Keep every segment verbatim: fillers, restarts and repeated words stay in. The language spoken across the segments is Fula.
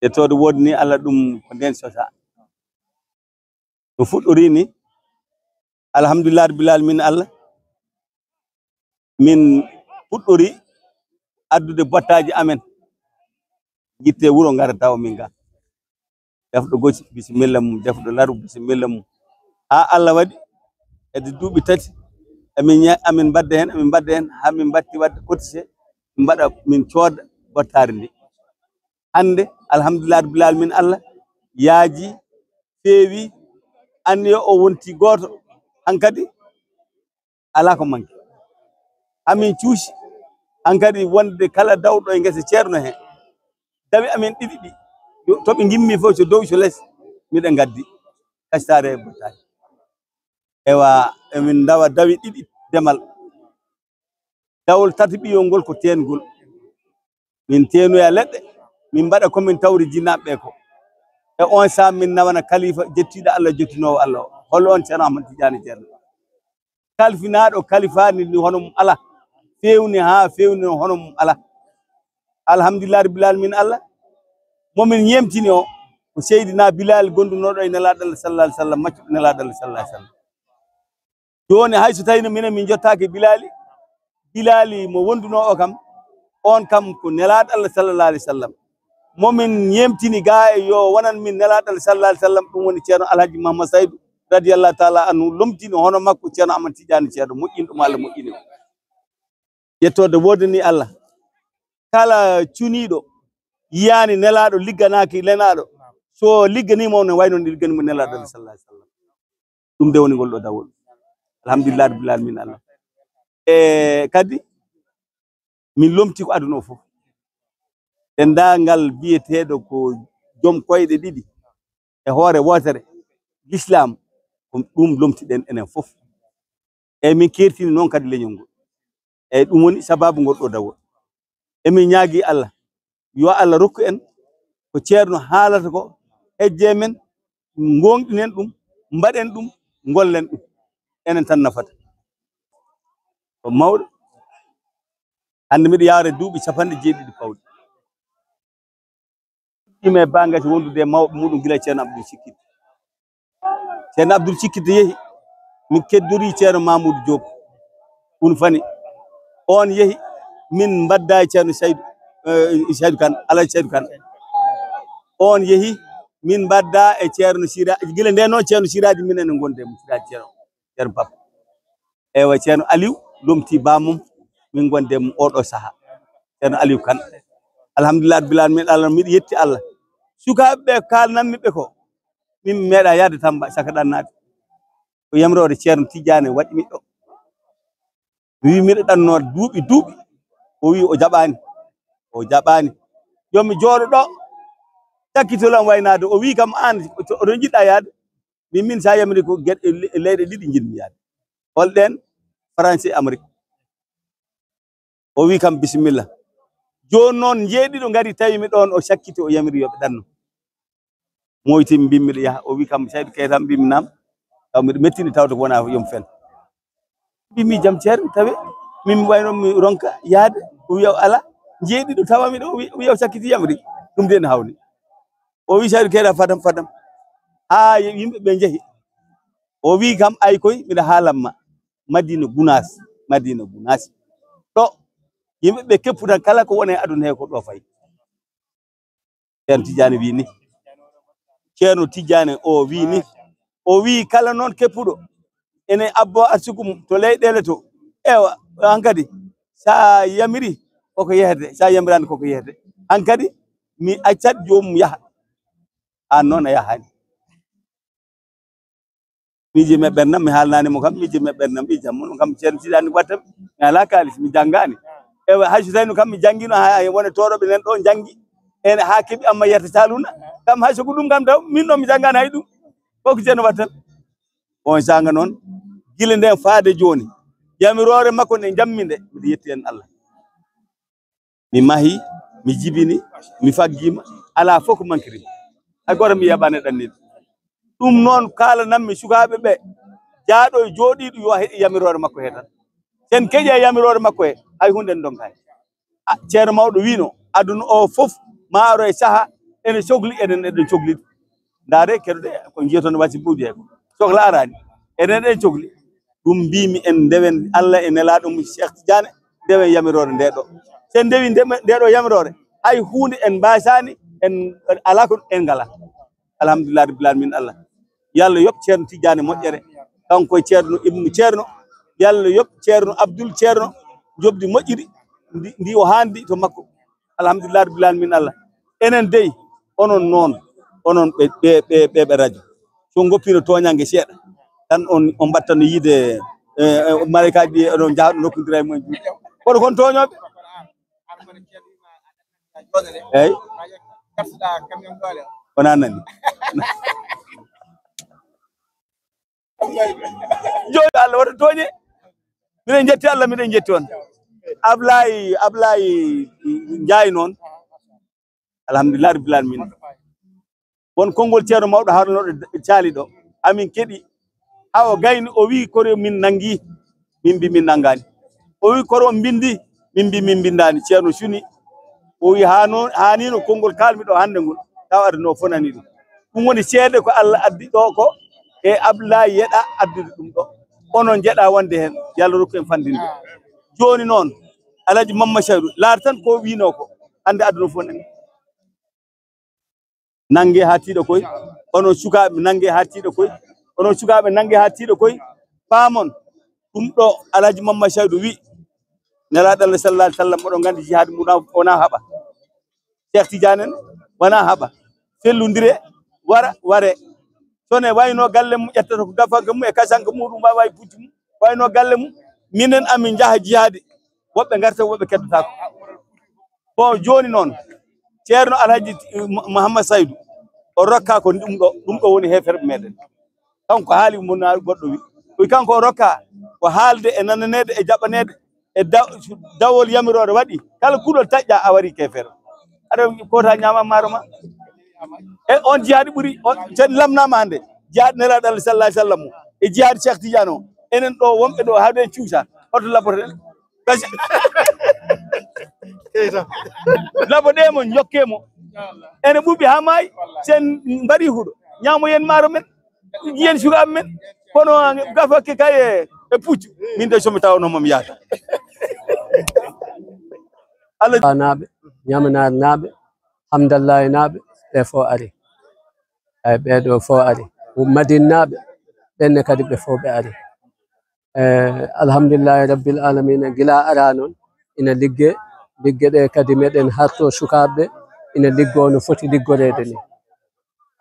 Yettode wodani Allah, ɗum ko nden sota. No fuɗɗori ni, alhamdulillah rabbil alamin, Allah, min fuɗɗori addude bottaaji amen, jitte wuro ngara tawa min ga. Defɗo gosi, bisimilla mum, defɗo laru, bisimilla mum. Haa Allah waɗi, e duuɓi tati, amin ña-, amin mbadda heen, amin mbadda heen, haa min mbatti waɗde cotisé, min mbaɗa, min cooda bottaari ndi. Hannde, alhamdulillah rabbil alamin, Allah yaaji, feewi, anniya o wonti gooto. Hankadi, alaa ko manki. Amin cuusi, hankadi wonde kala dawɗo e ngesa ceerno he, dawi amin ɗiɗi ɗi, yo, to ɓe ngimmi fof, so dow so les, miɗen ngaddi kasitaare e bottaari. Ewa, emin ndawa dawi ɗiɗi demal. Dawol tati ɓiyol ngol ko teengol. Min teenoya leɗɗe, min mbaɗa ko min tawri jinnaaɓe ɓe ko. E on saa min nawana kalifa jettiiɗo Allah, jottinoowo Allah o. Hol on Ceerno Ahmad Tijaani Ceerno? Kalfinaaɗo kalifaani ni hono mum alaa. Feewni haa feewni hono mum alaa. Alhamdulillah rabbil alamin, Allah mo min ñeemtini o, ko Seydina Bilal gondunooɗo e Nelaaɗo Allah sallallahu alaihi wasallam, maccuɗo Nelaaɗo Allah sallallahu alaihi wasallam. Jooni, hay so tawino minen min jottaaki Bilaali, Bilaali mo wondunoo o kam, on kam ko Nelaaɗo Allah sallallahu alaihi wasallam. Mo min ñeemtini gaa e yo wonan min Nelaaɗo Allah sallallahu alaihi wasallam, ɗum woni Ceerno Alhaji Mahamad Saydu radiyallahu taala anhu, lomtini hono makko Ceerno Ahmad Tijaani Ceerno, moƴƴinɗo mo Allah moƴƴini o. Yettode wodani Allah. Kala cuniiɗo yiyaani Nelaaɗo, ligganaaki Nelaaɗo, so ligganiima on, ne wayno nde ligganiima Nelaaɗo Allah sallallahu alaihi wasallam. Ɗum de woni ngol ɗo dawol. Alhamdulillah rabbil alamin, Allah. E kadi, min lomti ko aduna o fof. Denndaangal biyeteeɗo ko joom koyɗe ɗiɗi e hoore wootere, Lislaam, ko ɗum lomtiɗen enen fof. Eyi, min keertini noon kadi leñol ngol. Eyi, ɗum woni sababu ngol ɗo dawol. Emin ñaagii Allah, yo Allah rokku en ko Ceerno haalata ko, hejje men, ngoongɗinen ɗum, mbaɗen ɗum, ngollen ɗum. Enen tan nafata. Ko mawɗo. Hannde miɗo yahra duuɓi capanɗe jeeɗiɗi pawɗi. Ɗum e bangati wondude e mawɓe muɗum gila Ceerno Abdul Sikkit. Ceerno Abdul Sikkit yehi, min keddori Ceerno Mamoudou Diop. Ɗum fani. On yehi, min mbadda e Ceerno Saydu, eh, Saydu Kan, Alhaji Saydu Kan. On yehi, min mbadda e Ceerno Sira-, gila nde noon Ceerno Siraaji minen e gonde mum, Siraaji Ceerno, Ceerno Pap. Ewa, Ceerno Aliou lomti bamum, min gonde mum oɗo saha. Ceerno Aliou Kan. Alhamdulillah, rabbil alamin, Allah, miɗo yetti Allah. Sukaaɓe ɓe kaalnanmi ɓe ko, min meeɗa yaade Tamba, saka ɗannaade. Ko yamroore Ceerno Tijaani waɗi mi ɗo. Mi wi miɗo ɗanno duuɓi, duuɓi. O wi o jaɓaani. O jaɓaani. Yo mi jooɗo ɗo. Cakkitol am waynaade. O wi kam, aan, to, oɗon njiɗɗa yaade? Min, min, sa yamiri ko geɗe, le-, leyɗe ɗiɗi njiɗmi yaade. Hol ɗen? France e Amérique. O wi kam, "Bisimilla." Jooni noon, njeeɗiɗo ngari, tawi mi ɗoon, o sakkiti, o yamiri yo ɓe ɗanno. Moyti, mbimmi ɗo yaha. O wi kam, "Saydu Keyta?" Mbimmi, "Naam." Taw miɗo mettini, tawde ko wonaa ko yom fel. Mbimmi, "Jam, Ceerno, tawi min mi wayno mi ronka yaade." O wiya o alaa. Njeeɗiɗo tawa mi ɗo, o wi-, o wiya o sakkiti, yamri. Ɗum de ne hawni. O wi, "Saydu Keyta, fadam, fadam." Haa yimɓe ɓe njehi. O wi kam, "Ay koy, miɗa haalamma. Madina Gunaas, Madina Gunaas. Ɗo, yimɓe ɓe keppu tan, kala ko woni e aduna he ko ɗo fayi." Ceerno Tijaani wi ni. Ceerno Tijaani o wi ni. O wi kala noon keppuɗo ene abbo arsuku mum to leyɗeele to. Ewa, hankadi, sa yamiri koko yehete, sa yamirani koko yehete. Hankadi, mi accat joomum yaha. Aan noon a yahaani. Miiji me ɓernam, mi haalnaani mo kam, miiji me ɓernam, ɓe jammo, ɗum kam Ceerno Tijaani watta, mi alaa kaalis, mi janngaani. Ewa, hay so tawino kam mi janngino, haa wona tooroɓe nan ɗo njanngi, en haa keɓi amma yetta caluna, kam hay so ko ɗum kam taw, min ɗo mi janngaani hay ɗum, ko ko Ceerno watta. On saanga noon, gila nden faade jooni, yamiroore makko nde njammi nde, miɗo yetti en Allah. Mi mahi, mi jibini, mi faggima, alaa fof ko mankiri. Hay gooto mi yaɓaani ɗanniiɗo. Ɗum noon kaalanammi sukaaɓe ɓe, jaaɗo e jooɗiiɗo yo heɗi yamiroore makko he tan. Sen keƴe yamiroore makko he, hay huunde en ndonkaani. A, Ceerno Mawɗo wiino, aduna o fof maaro e saha, ene cogli, enen eɗen cogli. Ndaare, keɗoɗe ko njiyaton wasibuuji he ko. Sohla araani. Enen eɗen cogli. Ɗum mbimi en ndewen Allah e nelaaɗo mum Cheikh Tidiane, ndewen yamiroore nde ɗo. So en ndewi nde, nde ɗo yamiroore, hay huunde en mbaasaani, en alaa ko en ngalaa. Alhamdulillah rabbil alamin Allah. Yo Allah yoɓ Ceerno Tidiane moƴƴere. Kanko e Ceerno Ibnu Ceerno. Yo Allah yoɓ Ceerno Abdul Ceerno. Joɓdi moƴƴiri ndi, ndi o haandi to makko. Alhamdulillah rabbil alamin Allah. Enen dey, onon noon, onon ɓe, ɓe, ɓe, ɓe, ɓe radio. So ngoppino tooñange seeɗa, tan on, on mbattanno yiide, eh, eh, malaykaaji ɗi, oɗon njaha ɗo nokkondira e mumen juuɗe. Kono kon tooñooɓe. Eyi. Wona nani. Jooni Allah wota tooñe. Miɗen jetti Allah, miɗen jetti on. Ablaye, Ablaye Ndiaye noon. Alhamdulillah rabbil alamin. Won konngol ceerno mawɗo haalnooɗo caali ɗo. Amin keɗi. Haa o gayni, o wi'i koro min nanngi. Min mbi min nanngaani. O wi'i koro on mbinndi. Min mbi min mbinndaani. Ceerno suni. O wi'i haa noon, haanino konngol kaalmi ɗo hannde ngol. Taw aduna o fonani ɗum. Ɗum woni seede ko Allah addi ɗo ko e Ablaye yeɗa addude ɗum ɗo. Onon njeɗa wonde heen. Yo Allah rokku en fanndinde. Jooni noon, Alhaji Mamma Saydu, laar tan ko wiinoo ko. Hannde aduna fof nani. Nannge haa tiiɗo koy. Onon sukaaɓe, nannge haa tiiɗo koy. Onon sukaaɓe, nannge haa tiiɗo koy. Paamon, ɗum ɗo Alhaji Mamma Saydu wi. Nelaaɗo Allah sallallahu alaihi wasallam, oɗon nganndi jihaadi mum wonaa haɓa. Cheikh Tidiane en, wonaa haɓa. Fellondire, wara, ware. So ne wayno galle mum, ƴettata ko gafanka mum e kasanka muɗum, wawa e pucci mum, wayno galle mum. Minen amin njaha jihaade, woɓɓe ngarta, woɓɓe keddotaako. Bon, jooni noon, Ceerno Alhaji, eh, Mo-, Mouhammad Saydu, o rokka ko ɗum ɗo, ɗum ɗo woni heeferɓe meɗen. Kanko haali mo na goɗɗo wi. Wi kanko o rokka ko haalde e nananeede e jaɓaneede e da-, dawol yamiroore waɗi. Kala kuɗol taƴƴa a wari keefeero. Aɗa kota ñaama maaro ma. E on jihaadi ɓuri, on, sen lamnaama hannde. Jihaadi Nelaaɗo Allah sallallahu alaihi wasallam. E jihaadi Cheikh Tidiane o. Enen ɗo wonɓe ɗo hawde en cuusa. Hoto laboten. Kasi. Labo ɗe mo, jokke mo. Ene ɓuuɓi haa maayi. Sen mbaɗi huɗo. Ñaamo yen maaro men. Jiyen sukaaɓe men. Kono gafakke kay e, e puccu. Min de somi tawno mo mi yaata. Allah. Naaɓe, Ñamanaar naaɓe, Hamdallahi naaɓe, ɓe fof ari. Ay, ɓee ɗo fof ari. Madina naaɓe, ɓenne kadi ɓe fof ɓe ari. Eh, alhamdulillahi rabbil alamina, gila ara noon, ina ligge, ligge ɗe kadi meɗen harto sukaaɓe, ina liggo no foti liggoreede ni.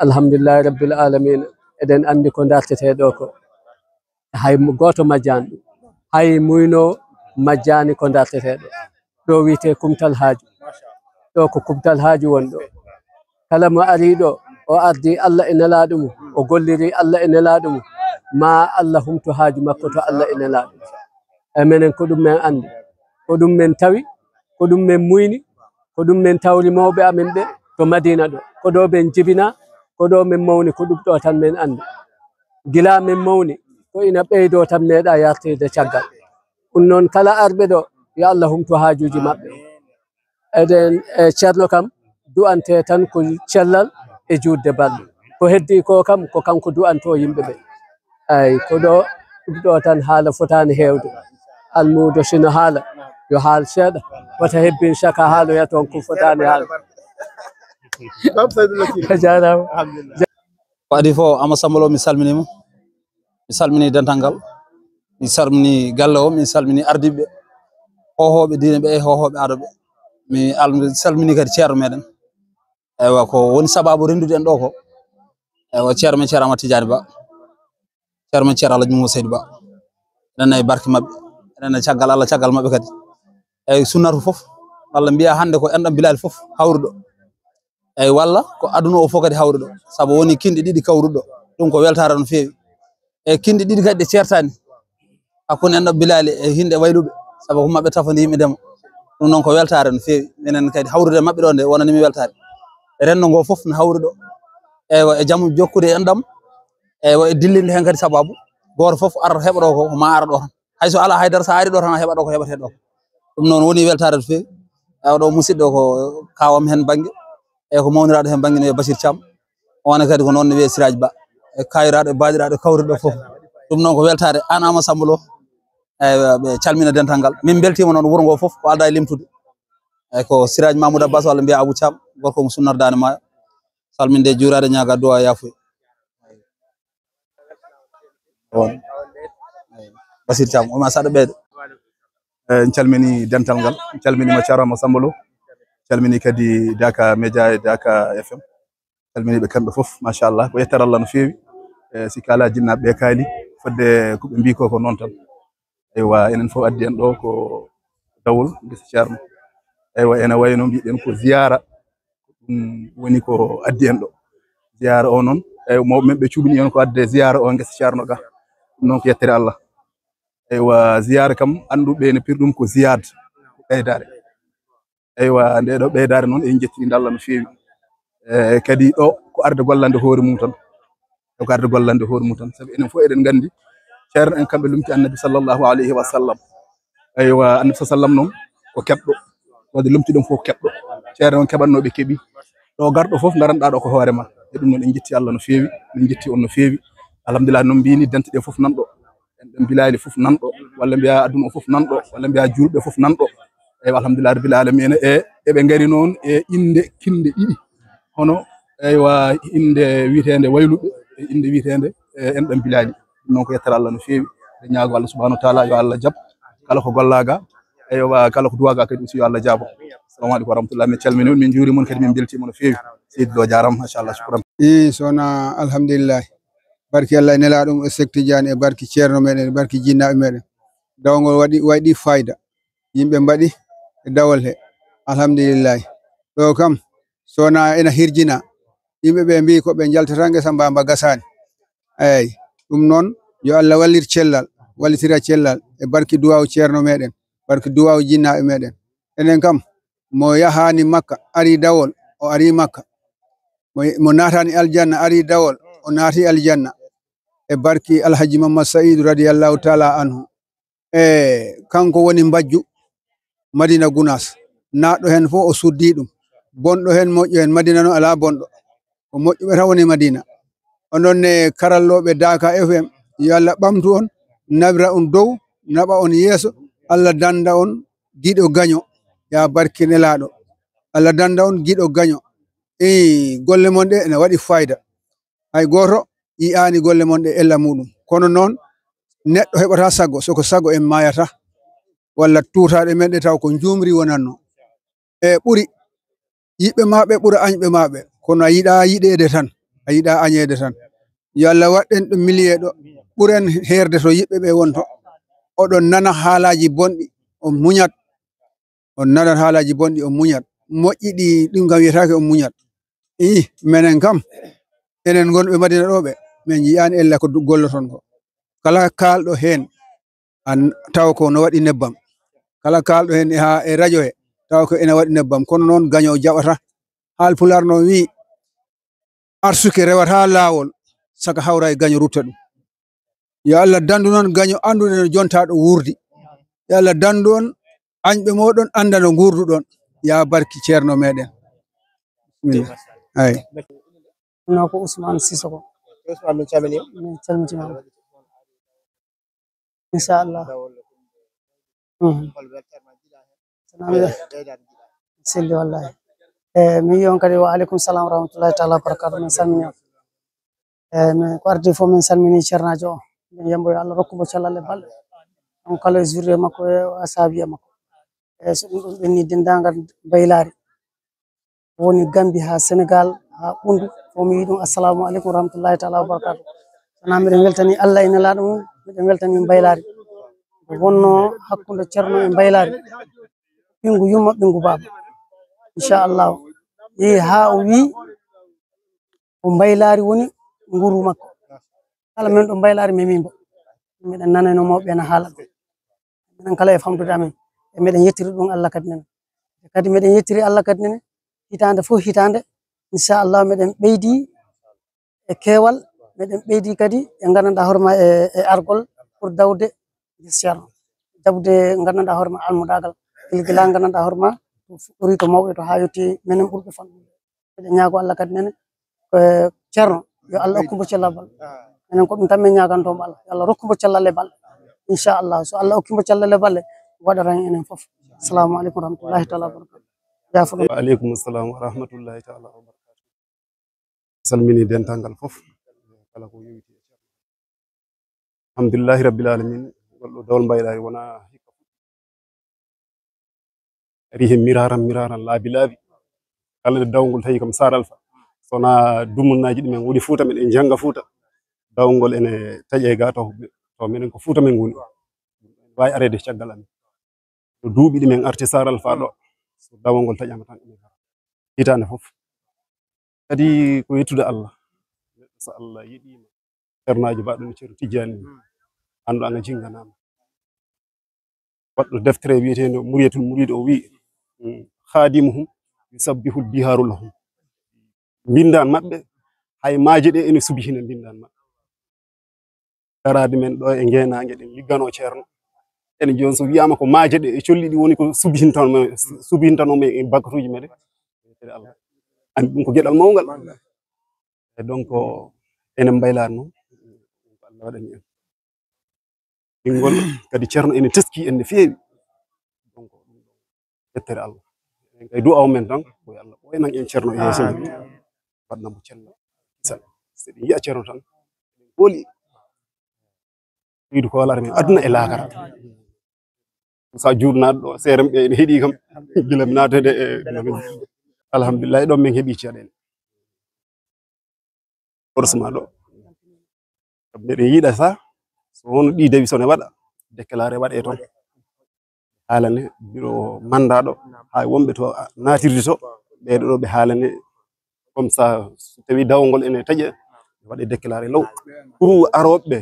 Alhamdulillahi rabbil alamina, eɗen anndi ko dartetee ɗo ko. Hay mo-, gooto majjaani ɗum. Hay muyno majjaani ko dartetee ɗo. Ɗo wiyetee Kumtal Haaju. Ɗo ko Kumtal Haaju woni ɗo. Kala mo ari ɗo, o ardi Allah e nelaaɗo mum, o golliri Allah e nelaaɗo mum, ma Allah humto haaju makko to Allah e nelaaɗo mum. E menen ko ɗum men anndi, ko ɗum men tawi, ko ɗum men muyni, ko ɗum men tawri mawɓe amen ɓe to Madina ɗo. Ko ɗo men jibina, ko ɗo men mawni, ko ɗum ɗo tan men anndi. Gila men mawni, ko ina ɓeydo tan meeɗa yartirde caggal. Ɗum noon kala arɓe ɗo, yo Allah humto haajuuji maɓɓe. Eɗen, e Ceerno kam, du'ante tan ko cellal e juutde balɗe. Ko heddi ko kam, ko kanko du'anto yimɓe ɓe. Ay, ko ɗo, ɗum ɗo tan haala fotaani heewde. Almuudo sino haala, yo haal seeɗa. Wata hebbin saka haaloya toon ko fotaani haal. A jaaraama. Ko adii fof, Ama Samba Lo, mi salminii mo. Mi salminii dental ngal. Mi salminii galle o, mi salminii ardiiɓe, hohooɓe diine ɓe e hohooɓe aado ɓe. Mi al-, mi salminii kadi ceerno meɗen. Eywa, ko woni sababu renndude en ɗo ko, eywa, ceerno men Ceerno Amadou Tidiane Ba. Ceerno men Ceerno Alhaji Mamadou Seydou Ba. Eɗen nayi barke maɓɓe. Eɗen nayi caggal Allah, caggal maɓɓe kadi. Eyyi, sunnatu fof, walla mbiya hannde ko enɗam Bilal fof hawruɗo. Eyyi, walla ko aduna o fof kadi hawruɗo. Sabu woni kinɗe ɗiɗi kawruɗo. Ɗum ko weltaare no feewi. E kinɗe ɗiɗi kadi ɗe ceertaani. Hakkunde enɗam Bilal e hinde wayluɓe. Sabu ko maɓɓe tafani yimɓe ndema. Ɗum noon ko weltaare no feewi. Minen kadi hawrude e maɓɓe ɗo nde wonani mi weltaare. E renndo ngo fof no hawruɗo. Eywa, e jam jokkude e enɗam. Eywa, e dillinde heen kadi sababu. Gooto fof ara heɓa ɗo ko, ko ma ara ɗo tan. Hay so alaa haydara, so a ari ɗo tan a heɓa ɗo ko heɓatee ɗo. Ɗum noon woni weltaare no feewi. Eywa, ɗo musidɗo ko kawam heen bannge. E ko mawniraaɗo heen bannge no wiye Basir Thiam. On kadi ko noon no wiye Siraj Ba. E kaayiraaɗo e baaɗiraaɗo kawruɗo fof. Ɗum noon ko weltaare aan Ama Samba Lo. Eywa, ɓe calmina dental ngal. Min mbeltiima noon wuro ngo fof, ko aldaa e limtude. Eyyi, ko Siraj Mahmoud Abbas walla mbiya Abou Thiam, gorko mo Sunnar Daande Maayo. Salminde, juuraade, ñaaga duwa, yaafuya. On. Eyyi. Basir Thiam, o ma saɗa ɓeyde. Eyyi, en calmini dental ngal. En calmini ma Thiarno Samba Lo. En calmini kadi Daka Media e Daka F M. Calmini ɓe kamɓe fof, machallah. Ko yettere Allah no feewi. E, si kala jinnaaɓe ɓe kaali, fodde ko ɓe mbii ko, ko noon tan. Eywa, enen fof addi en ɗo ko dawol ngesa Ceerno. Eywa, ene wayi no mbiɗen ko ziyaara. Ɗum woni ko addi en ɗo. Ziyaara o noon, eywa, mawɓe men ɓe cuɓini en ko adde ziyaara o ngesa Ceerno ga. Ɗum noon ko yettere Allah. Eywa, ziyaara kam, annduɓe ne pir ɗum ko ziyaad, ɓeydaare. Eywa, nde ɗo ɓeydaare noon, en njettiri Allah no feewi. E kadi ɗo ko arde gollande hoore mum tan. Ɗo ko arde gollande hoore mum tan. Sabu enen fof eɗen nganndi, ceerno en kamɓe lumti Annabi sallallahu alayhi wa sallam. Eywa, Annabi sallam noon ko keɓɗo. Waɗde lumti ɗum fof keɓɗo. Ceerno on keɓatnooɓe keɓi. Ɗo garɗo fof, ngaranɗaa ɗo ko hoore ma. E ɗum noon, en njetti Allah no feewi, en njetti on no feewi. Alhamdulillah, no mbini, dente ɗe fof nan ɗo. En ɗon Bilaali fof nan ɗo, walla mbiya aduna o fof nan ɗo, walla mbiya juulɓe fof nan ɗo. Eywa, alhamdulillah rabbil alamina. E eɓe ngari noon e innde kinɗe ɗiɗi. Hono, eywa, innde wiyeteende Wayluɓe, e innde wiyeteende, e, en ɗon Bilaali. Ɗum noon ko yettere Allah no feewi. Eɗen ñaago Allah subhanahu wa taala yo Allah jaɓ kala ko gollaa ga. Eywa, kala ko duwaa ga kadi aussi yo Allah jaabo. Assalamu aleykum wa rahmatullah. Min calmini on, min njuurima on kadi, min mbeltiima no feewi. Seydi Lo, jaaraama, machallah, shukran. I, sona, alhamdulillah. Barki Allah e Nelaaɗo mum e Seek Tijaan e barki Ceerno meɗen, e barki jinnaaɓe meɗen. Dawol ngol waɗi, waɗi fayda. Yimɓe mbaɗi e dawol he. Alhamdulillahi. Ɗo kam, so wonaa ena hirjina, yimɓe ɓe mbii ko ɓe njaltata ngesa mbaamba gasaani. Eey, ɗum noon, yo Allah wallit cellal, wallitira cellal e barki duwaawu Ceerno meɗen, barki duwaawu jinnaaɓe meɗen. Enen kam, mo yahaani Makka, ari dawol, o ari Makka. Mo, mo naataani aljanna, ari dawol, o naati aljanna. E barki Alhaji Mamad Sa'idu radiyallahu taala anhu. E kanko woni mbajju Madina Gunaas. Naatɗo heen fof o suddii ɗum. Bonɗo heen, moƴƴo heen. Madina noon alaa bonɗo. Ko moƴƴuɓe tan woni Madina. Onon ne karallooɓe Daaka F M, yo Allah ɓamtu on, nawira on dow, naɓa on yeeso, Allah dannda on giɗo gaño, yaa barki Nelaaɗo. Allah dannda on giɗo gaño. Ii, golle mon ɗe ene waɗi fayda. Hay gooto yiyaani golle mon ɗe ella muuɗum. Kono noon, neɗɗo heɓata sago, soko sago en maayata, walla tuutaaɗe men ɗe taw ko njuumri wonatno. E ɓuri yiɓɓe maaɓe ɓura añɓe maaɓe, kono a yiɗaa yiɗeede tan, a yiɗaa añeede tan. Yo Allah waɗ en ɗo milieu ɗo, ɓuren heerde to yiɓɓe ɓe wonto. Oɗon nana haalaaji bonɗi, on muñat, on nanat haalaaji bonɗi, on muñat. Moƴƴi ɗi, ɗum kam wiyetaake on muñat. Ii, menen kam, enen ngonɓe Madina ɗo ɓe, min njiyaani ella ko du-, golloton ko. Kala kaalɗo heen, an, taw ko no waɗi nebbam. Kala kaalɗo heen e haa e rajo he, taw ko ene waɗi nebbam. Kono noon gaño jaɓata. Haal Pulaar noon wii, "Arsuke rewata laawol, saka hawra e gaño rutta ɗum." Yo Allah danndu noon gaño annduɗo no jontaa ɗo wuurdi. Yo Allah danndu on, añɓe mooɗon annda no nguurduɗon. Yaa barki Ceerno meɗen. Bismillah. Ay. No ko Ousmane Sissoko. Ousmane, min calmini. Min calmitima. Inchallah. Mhm. Salli wallahi. E, mi wiyi on kadi wa aleykum salam wa rahmatullahi taala wa barakatuh. Min salmini on. E, min ko ardi fof min salmini ceernaajo o. Min yambo yo Allah rokku mo cellal e balɗe. On kala e zurriya makko e asaabiya makko. E, so ɗum ɗum ɓenni denndaangal Mbaylaari. Woni Gambi haa Senegal, haa Ɓunndu, fof mi wiyi ɗum, assalamu aleykum wa rahmatullahi taala wa barakatuh. Sana miɗen weltani Allah e Nelaaɗo mum, miɗen weltani Mbaylaari. Ko wonno hakkunde Ceerno e Mbaylaari, ɓinngu yumma, ɓinngu baaba. Inchallahu. Yehi haa o wii ko Mbaylaari woni nguru makko. Kala men ɗo Mbaylaari memi mbo. Miɗen nanayno mawɓe ena haala ɗum. Minen kala e famɗude amen. E meɗen yettiri ɗum Allah kadi nene. E kadi meɗen yettiri Allah kadi nene. Hitaande fof hitaande, inchallah, meɗen ɓeydi e keewal, meɗen ɓeydi kadi e nganndanɗaa hoore ma e, e argol pour dawde ngesa Ceerno. Jaɓde nganndanɗaa hoore ma almudaagal. Gila gila nganndanɗaa hoore ma to fuɗɗori to mawɓe to haa yotti menen ɓurɓe famɗude. Eɗen ñaago Allah kadi nene, ko Ceerno, yo Allah hokku mbo cellal balɗe. Enen ko ɗum tan min ñaaganto mo Allah, yo Allah rokku mbo cellal e balɗe. Inchallah, so Allah hokki mbo cellal e balɗe, waɗaran enen fof. Assalamu aleykum wa rahmatullahi taala wa barakatuh. Jaafo ɗum. Wa aleykum assalam wa rahmatullahi taala wa barakatuh. Salmini dental ngal fof, kala ko yowiti e Ceerno. Alhamdulillahi rabbil alamin. Ngol ɗo dawol mbaylaari wona hikka. Ari hen miraran, miraran, laabi, laabi. Kala nde dawngol tawi kam Sara Alpha. So wona dumunnaaji ɗi men woni Fuuta, men en jannga Fuuta. Dawngol ene taƴe ga to, to menen ko Fuuta men ngoni. Waawi areede caggal amen. Ko duuɓi ɗi men arti Sara Alpha ɗo. So dawngol taƴama tan ene gara. Hitaande fof. Kadi ko yettude Allah. Neɗɗo so Allah yiɗiima. Ceernaajo baɗɗo no Ceerno Tijjaani ni. Anndu ana jinnganaama. Waɗɗo deftere wiyeteende Muriyatul Muriid o wi'i, mm, "Khadimuhum yusabbihul biharu lahum." Mbinndaan maɓɓe, hay maaje ɗe ene subihina mbinndaan maɓɓe. Garaade men ɗo e ngeenaange ɗen ligganoo Ceerno. Ene jooni so wiyaama ko maaje ɗe e colli ɗi woni ko subihintanoo men, subihintanoo men e bakkatuuji meɗen. Allah. Anndi ɗum ko geɗal mawngal. E donc, enen mbaylaari noon, ko Allah waɗani en. Ɓinngol kadi Ceerno ene teskii en no feewi. Donc, ɗum ɗo yettere Allah. En kay du'aaw men tan, ko yo Allah ɓooyanan en Ceerno yeeso men. Waɗana mo cellal. Kisal. So eɗen yiya Ceerno tan, eɗen kooli. Ɓeydu ko walaata men aduna e laakara. Sa juurnaaɗo ɗo, seerem ɓe ene heɗii kam. Gila mi naatede e, alhamdulillahi, ɗon min heɓii caɗeele. Horsema ɗo. Meɗen yiɗa sa, so won ɗi démission ne waɗa, déclaré waɗe toon. Haalane biro mandat ɗo, haa wonɓe to naatirde to, ɓeeɗo ɗo ɓe haalane, comme ça, so tawi dawol ngol ene taƴa, waɗe déclaré law. Pour arooɓe ɓe,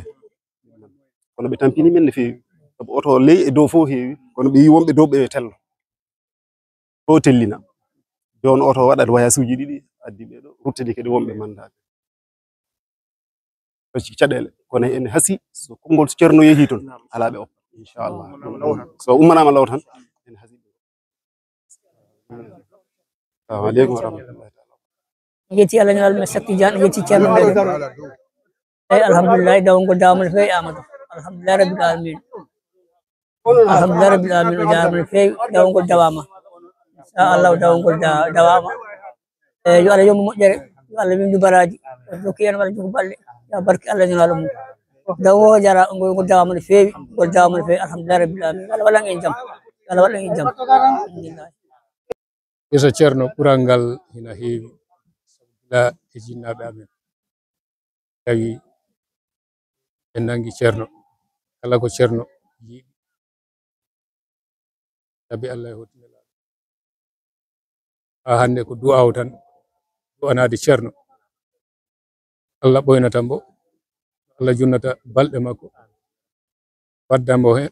kono ɓe tampini men no feewi. Sabu oto ley e dow fof heewi, kono ɓe yi wonɓe dow ɓe tello. Fof tellina. Jooni oto waɗat voyage uji ɗiɗi, addi ɓe ɗo, ruttani kadi wonɓe mandat ɓe. Parce que caɗeele, kono ene hasi, so konngol Ceerno yehi toon, alaa ɓe oppa, inchallah. So ummanaama law tan, ene hasi. Assalamu aleykum wa rahmatullahi taala. En yetti Allah, ñalal men Sakki Jaan, en yetti Ceerno meɗen. Eyi, alhamdulillahi, dawol ngol dawama no feewi, Amadou. Alhamdulillahi rabbil alamin. Alhamdulillahi rabbil alamin, o jarama no feewi, dawol ngol dawama. Inchallah, dawol ngol da-, dawama. Eyi, yo Allah yombo moƴƴere, yo Allah windu baraji, o jokki en walla jogo balle. Ya barke Allah, ñalal mum. Dawol ngol jara, ngol, ngol dawama no feewi, ngol dawama no feewi, alhamdulillahi rabbil alamin. Yo Allah waɗan en jam. Yo Allah waɗan en jam. Alhamdulillah. Yeeso Ceerno, ɓural ngal ina heewi, gila e jinnaaɓe amen. Tawi en nanngi Ceerno, kala ko Ceerno yiɗi. Sabi Allah e hooti Nelaaɗo. Haa hannde ko du'aaw tan, du'anaade Ceerno. Allah ɓoynata mbo, Allah junnata balɗe makko, wadda mbo he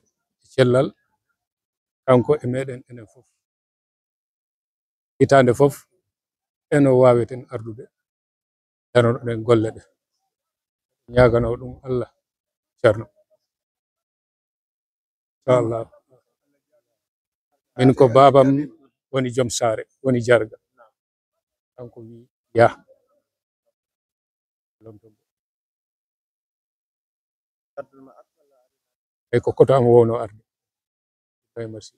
cellal, kanko e meɗen enen fof. Hitaande fof, eno waaweten ardude, danoɗen golle ɗe. Ñaaganoo ɗum Allah, Ceerno. Inchallah. Min ko baabam woni joom saare, woni jarga. Kanko wi, "Yah." Eyi, ko koto am wowno arde. Ibrahima Sy.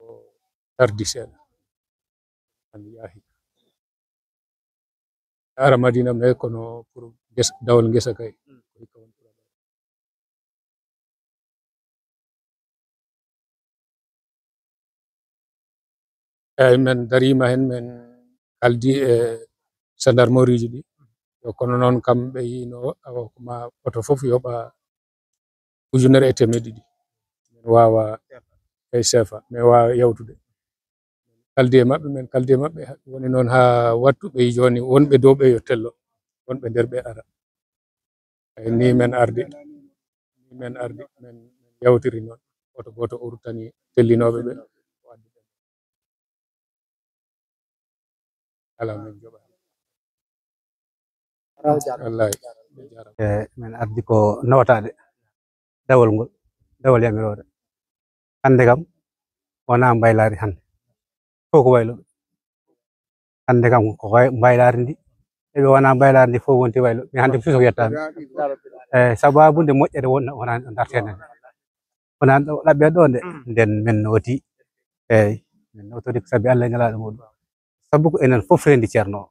O tardi seeɗa. An yaahi. Ara Madina me kono pour ges-, dawol ngesa kay. Eyi, men dariima heen, men kaldi e sandarmoriiji ɗi. Yo kono noon kam ɓe yiino, awa ko ma oto fof yoɓa ujunere e teemedde ɗiɗi. Men waawa, eyi, seefa, men waawa yawtude. Kaldi e maɓɓe, men kaldi e maɓɓe, woni noon haa wattu ɓe jooni, wonɓe dow ɓe yo tello, wonɓe nder ɓe ara. Eyi, ni men ardi, ni men ardi, men, men yawtiri noon. Gooto gooto o ruttani tellinooɓe ɓe. Alaa, min joɓa. Wallahi. E, men ardi ko nootaade dawol ngol, dawol yamiroore. Hannde kam, wonaa mbaylaari hannde. Fof ko waylo. Hannde kam ko koye mbaylaari ndi. E ɓe wona mbaylaari ndi fof wonti waylo. Mi hannde fof ko yettaani. Eeyi, sababu nde moƴƴere won, wona ɗo dartee nde. Wona ɗo ɗaɓɓe ɗo nde, nden min nooti. Eeyi, min notori ko sabi Allah e Nelaaɗo muɗum. Sabu ko enen fof rendi Ceerno o.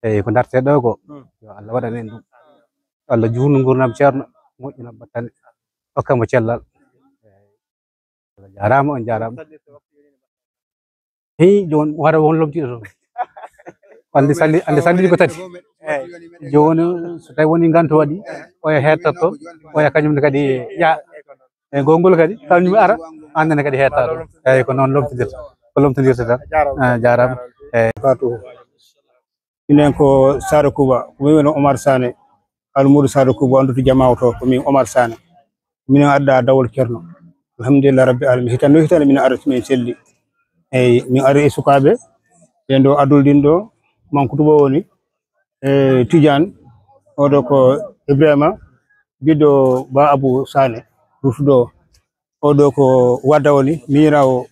Eeyi, ko dartee ɗo ko, yo Allah waɗan en ɗum. Allah juutnu nguurndam Ceerno, moƴƴina battane, hokka mo cellal. Eeyi, Allah jaaraama, on jaaraama. Hii, jooni wara won lomtiiɗo toon. Andi salli, andi salli ko tati. Jooni so tawi woni nganto waɗi, oya hettotto, oya kañum ne kadi yaa. E gongol kadi, kañum ara, andana kadi hettaɗo. Eeyi, ko noon lomtindirta. Ko lomtindirta tan. Ah, jaaraama. Eeyi. Fatou. Minen ko Saare Kuuba, ko min woni Omar Sané, Almuudu Saare Kuuba, anndude jamaa o to, ko min Omar Sané. Minen adda dawol Ceerno. Alhamdulillah Rabbil Alamin. Hitande o hitande minen ara min selli. Eeyi, min ari e sukaaɓe, ɓen ɗo adol ɗin ɗo, Mankutuba woni, e Tidiane, oɗo ko Ibrahima, ɓiɗɗo Ba Abou Sané, rutuɗo o. Oɗo ko Wadda woni, miñiraawo,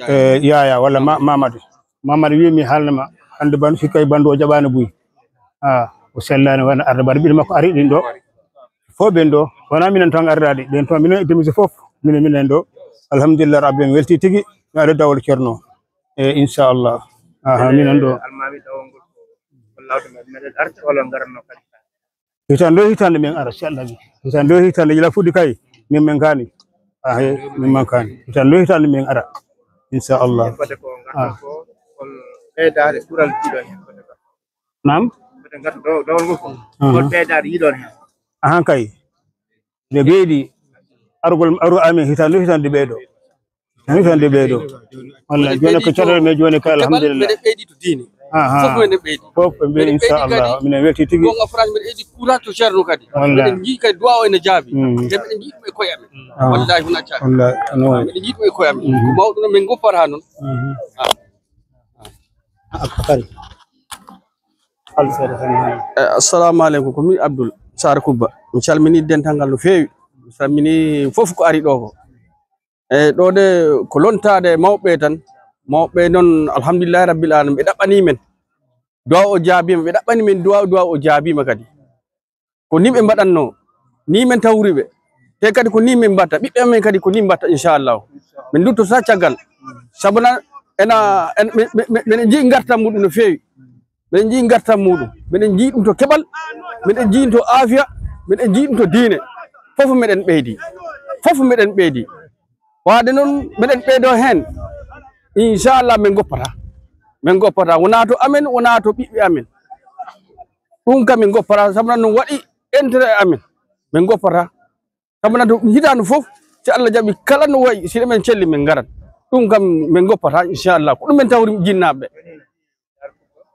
e Yaya walla Ma-, Mamadou. Mamadou wi mi haalnama hannde ban, hikka e bandu o jaɓaani buy. Ah, o sellaani wona arde mbaɗa ɓiɗɗo makko ari ɗin ɗo. Fof ɓen ɗo, wona minen tan ardaade, ɓen tan minen e demise fof, minen, minen ɗo. Alhamdulillah Rabbi, mi welti tigi, mi ari dawol Ceerno. E inchallah. Aha, minen ɗo. Almaami dawol ngol ko, ko lawto men, meɗen arti walla ngaranno kadi. Hitande o hitande min ara, si Allah jaɓi. Hitande o hitande, yila fuɗi kay, min, min kaani. Ah, he, min man kaani. Hitande o hitande min ara. Inchallah. Fodde ko ngarton ko, hol ɓeydaare ɓural jiɗon hen, fodde ko. Naam? Fodde ngarton ɗo, dawol ngol ko. Aha. Hol ɓeydaare yiɗon hen? Ahan kay. Nde ɓeydi, argol, aru amin hitande o hitande ɓeyɗo. Hitande ɓeyɗo. Wallay, jooni ko caɗeele men jooni kay, alhamdulillah. Meɗen ɓeydi to diine. Aha. Fof meɗen ɓeydi. Fof ɓe mbiya, meɗen ɓeydi inchallah, kadi. Minen welti tigi. Gonga France, meɗen ɓeydi courant to Ceerno kadi. Wallay. Meɗen njiɗi kadi du'a o ene jaabi. Mm. Nde meɗen njiɗi ɗum e koye amen. Ah. Wallahi, wona caggal. Wallay, no wayi. Meɗen njiɗi ɗum e koye amen. Mhm. Ko mawɗo no min goppata noon. Mhm. Ah. Ah, kadi. Eh, assalamu aleykum, ko min Abdoul Sar Kubba. Mi salmini dental ngal no feewi. Mi salmini fof ko ari ɗo ko. Eyi, ɗo de ko lontaade e mawɓe tan. Mawɓe noon, alhamdulillahi rabbil alamin, ɓe ɗaɓɓanii men. Duwaaw o jaabiima, ɓe ɗaɓɓanii men duwaaw, duwaaw o jaabiima kadi. Ko nii ɓe mbaɗatnoo, nii men tawri ɓe. Te kadi ko nii min mbaɗta, ɓiɓɓe amen kadi ko nii mbaɗta, inchallahu. Min nduttotaa caggal. Sabu na, ena, en, me-, me-, me-, meɗen njiyi ngartam muɗum no feewi. Meɗen njiyi ngartam muɗum. Meɗen njiyi ɗum to keɓal. Meɗen njiyi ɗum to aafiya. Meɗen njiyi ɗum to diine. Fof meɗen ɓeydi. Fof meɗen ɓeydi. Waade noon, meɗen ɓeydoo heen. Inchallah, min ngoppataa. Min ngoppataa. Wonaa to amen, wonaa to ɓiɓɓe amen. Ɗum kam min ngoppataa. Sabu noon, ɗum waɗi intérêt e amen. Min ngoppataa. Sabu noon, to hitaande fof, si Allah jaɓi, kala no wayi, si eɗen celli, min ngarat. Ɗum kam, min ngoppataa, inchallah. Ko ɗum min tawri jinnaaɓe.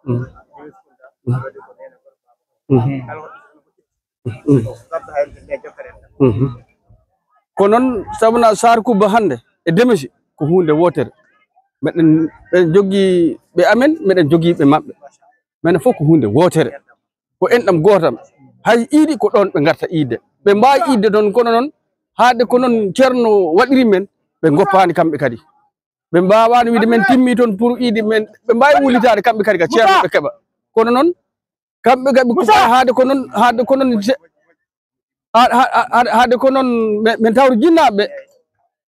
Mm. Mm. Mm. Mm. Ko noon, sabu na Sar Kubba hannde e Demesi ko huunde wootere. Meɗen, ɓe jogii ɓe amen, meɗen jogii ɓe maɓɓe. Menen fof ko huunde wootere. Ko enɗam gootam. Hay iidi ko ɗoon ɓe ngarta iidde. Ɓe mbaawi iidde toon, kono noon, haade ko noon Ceerno waɗiri men, ɓe ngoppaani kamɓe kadi. Ɓe mbaawaani wiide men timmi toon pour iidi men, ɓe mbaawi wullitaade kamɓe kadi ka Ceerno ɓe keɓa. Kono noon, kamɓe kadi ko haade ko noon, haade ko noon se-, ha-, ha-, ha-, haade ko noon men, men tawri jinnaaɓe ɓe,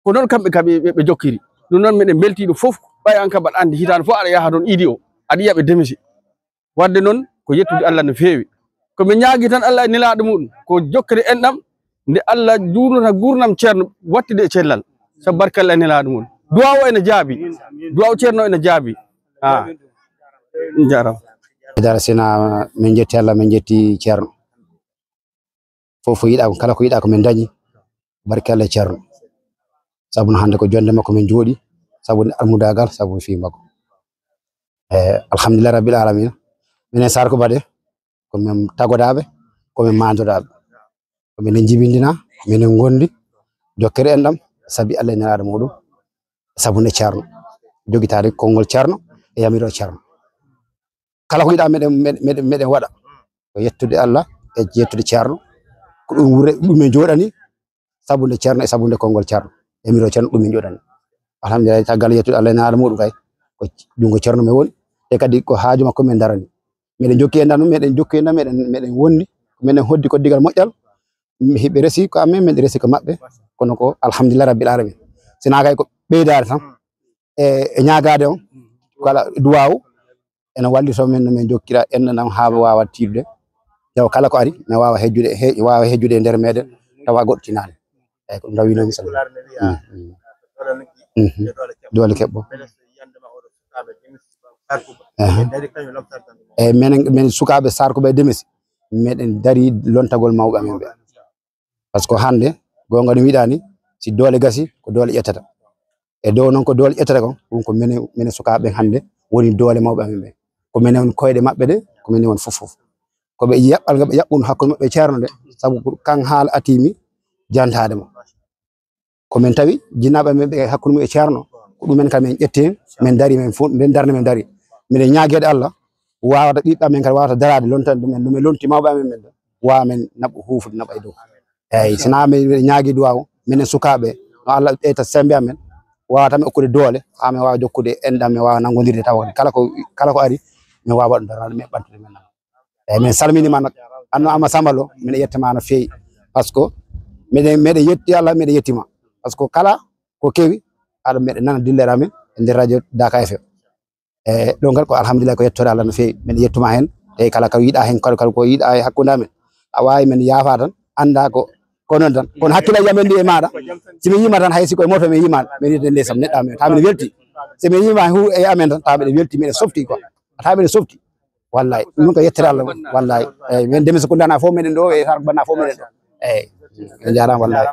ko noon kamɓe kadi ɓe, ɓe jokkiri. Ɗum noon meɗen mbeltii ɗum fof, ɓay an kam aɗa anndi hitaande fof aɗa yaha toon iidi o, aɗa yiya ɓe demisi. Waɗde noon ko yettude Allah no feewi. Ko min ñaagi tan Allah e nelaaɗo muɗum, ko jokkere enɗam, nde Allah juurnata nguurndam Ceerno, waɗtude e cellal. Sabu barke Allah e nelaaɗo muɗum. Duwaaw o ene jaabi. Duwaaw Ceerno ene jaabi. Ah. Jaaraama. Dara Sina, min njetti Allah, min njetti Ceerno. Fof ko yiɗaa ko, kala ko yiɗaa ko min ndañi. Barke Allah e Ceerno. Sabu no hannde ko jonnde makko min njooɗi. Sabu nde almudaagal, sabu fii makko. Eh, alhamdulillah rabbil alamina. Minen Sar Kubba de, ko min tagodaaɓe, ko min maandodaaɓe. Ko minen njibindina, minen ngondi, jokkere enɗam, sabi Allah e nelaaɗo muɗum, sabu nde Ceerno. Jogitaade konngol Ceerno, e yamiro Ceerno. Kala ko yiɗaa meɗen, meɗen, meɗen, meɗen waɗa. Ko yettude Allah, e yettude Ceerno. Ko ɗum wure, ɗum en jooɗani, sabu nde Ceerno, e sabu nde konngol Ceerno. E yamiro Ceerno, ɗum en jooɗani. Alhamdulillah, caggal yettude Allah e nelaaɗo muɗum kay. Ko junngo Ceerno men woni. Te kadi ko haaju makko min darani. Meɗen jokki e ndan, meɗen jokki e ndan, meɗen, meɗen wondi, meɗen hoddi ko digal moƴƴal. Hiɓe resi ko amen, min resi ko maɓɓe. Kono ko alhamdulillah rabbil alamin. Sina kay ko ɓeydaade tan. E, e ñaagaade on, kala duwaawu, ene wallitoo min no min jokkira enɗam haa mi waawa tiiɗude. Tawa kala ko ari, mi waawa hejjude, he-, waawa hejjude e nder meɗen, tawa goɗɗo tinaani. Eeyi, ko ɗum tan winoomi salminde. Mm, mm. Mhm. Doole keɓɓo. Aha. Eeyi, menen, menen sukaaɓe Sarkuba e Demesi, meɗen dari lontagol mawɓe amen ɓe. Par ce que hannde, goonga no wiɗaa ni, si doole gasi, ko doole ƴettata. E dow noon ko doole ƴettata kon, ɗum ko menen, menen sukaaɓe ɓen hannde woni doole mawɓe amen ɓen. Ko menen woni koyɗe maɓɓe ɗe, ko menen woni fof fof. Ko ɓe yaɓɓal ngal ɓe yaɓɓuno hakkunde maɓɓe e Ceerno nde, sabu ko kan haala atiimi jantaade mo. Ko min tawi jinnaaɓe men ɓe hakkunde mum e Ceerno, ko ɗumen kam min ƴetti heen, min dari, min fof, nden darnde min dari. Miɗen ñaageede Allah, waawata ɓiɓɓe amen kadi, waawata daraade, lontande ɗumen, no min lonti mawɓe amen ɓen ɗo, waawa min naɓa huufude, naɓa e dow. Eeyi, sinaa min ñaagi duwaaw, minen sukaaɓe, no Allah ɓeyta semmbe amen, waawata min okkude doole, haa min waawa jokkude enɗam, min waawa nanngondirde tawa kadi kala ko, kala ko ari, min waawa ɗum daranaade, min ɓamtude min nannga. Eeyi, min salminiima nak. Anno Ama Samba Lo, miɗen yettama no feewi. Par ce que miɗen, miɗen yetti Allah, miɗen yettima. Par ce que kala ko kewi, aɗa meɗen nana dillere amen e nder radio Daaka F M. Eeyi, ɗum kadi ko alhamdulillah, ko yettoore Allah no feewi. Miɗen yettuma heen. Eeyi, kala ko yiɗa heen, kala, kala ko yiɗa e hakkunde amen. A waawi men yaafa tan, annda ko, ko noon tan. Kono hakkillaaji amen ɗi e maaɗa. Si mi yiima tan, hay si ko e moto mi yiima, mi wiya ndeysaan neɗɗo amen. Tawa miɗen welti. Si mi yiima hu e amen tan, tawa miɗen welti, miɗen softi quoi. Tawa miɗen softi. Wallaay, ɗum ko yettere Allah, wallaay. Eeyi, min Demesi Kundana fof meɗen ɗo, e Sarkuba fof meɗen ɗo. Eeyi, on njaaraama wallaay.